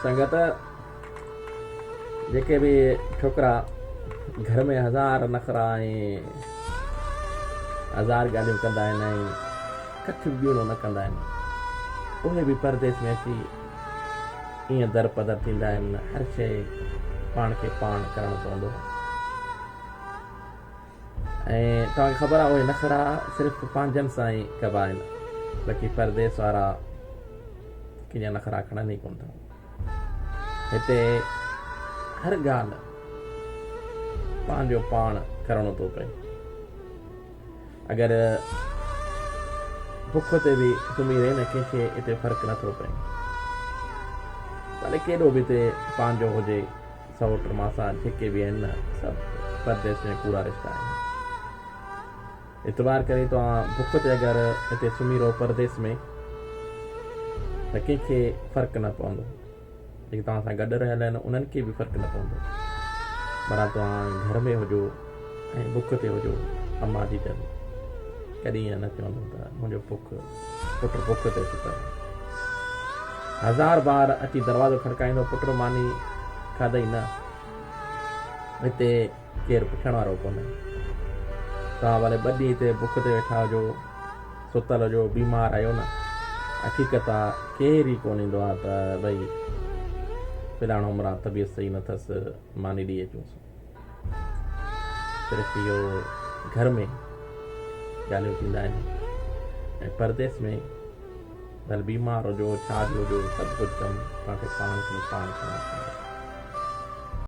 سنگت جيڪي به ڇوڪرا گهر ۾ هزار نخرا ۽ هزار ڳالهيون ڪندا آهن ۽ ڪک به ٻيڻو نه ڪندا آهن اهي به پرديس ۾ اچي ائين در پدر ٿيندا آهن. هر شيء پاڻ کي پاڻ ڪرڻو پوندو آهي ۽ توهان کي خبر آهي اهي نخرا صرف پنهنجن سان ئي ڪبا آهن باقي پرديس وارا ڪنهن جا نخرا کڻن ئي ڪونه ٿا. هتي هر ڳالهه پنهنجو پاڻ ڪرڻو ٿو پئي. اگر بک تي به سمهي رهي نه ڪنهن کي اتي فرق نٿو پئي. ڀلي ڪيڏو به هتي پنهنجو هجي سئوٽ ماسا جيڪي به آهن نه سڀ پرديس ۾ ڪوڙا رشتا آهن. اعتبار ڪري توهان بک تي اگر هتي سمهي رهو پرديس ۾ ته ڪنهن کي فرق نه پوندو. جيڪي توهان سان گڏ رهيل آهن انهن کي به فرق نه پوندو. بهرحال توهان گهر ۾ هجو ۽ بک تي هجو اما جي جن ڪڏهن ائين نه چوندو ته منهنجو بک پٽ بک تي ستل آهي. هزار بار اچي دروازو کڙڪائيندو پٽ ماني کاڌئي نه هتي ڪير پڇڻ وارو ڪونهي. توهان ڀلي ٻه ڏينهن هتي بک تي ويٺا هجو، ستل هجو، بيمار آهيو نه، حقيقت آ ڪير ئي ڪونه ايندو آ ته ڀئي فلاڻو همراهه طبيعت صحيح نه اٿس ماني ڏئي اچونس. صرف اهو گهر ۾ ڳالهيون ٿيندا آهن ۽ پرديس ۾ ڀل بيمار هجو ڇا به هجو سڀ ڪجهه ڪم توهان کي پاڻ کي پاڻ ڪرڻو پوندو.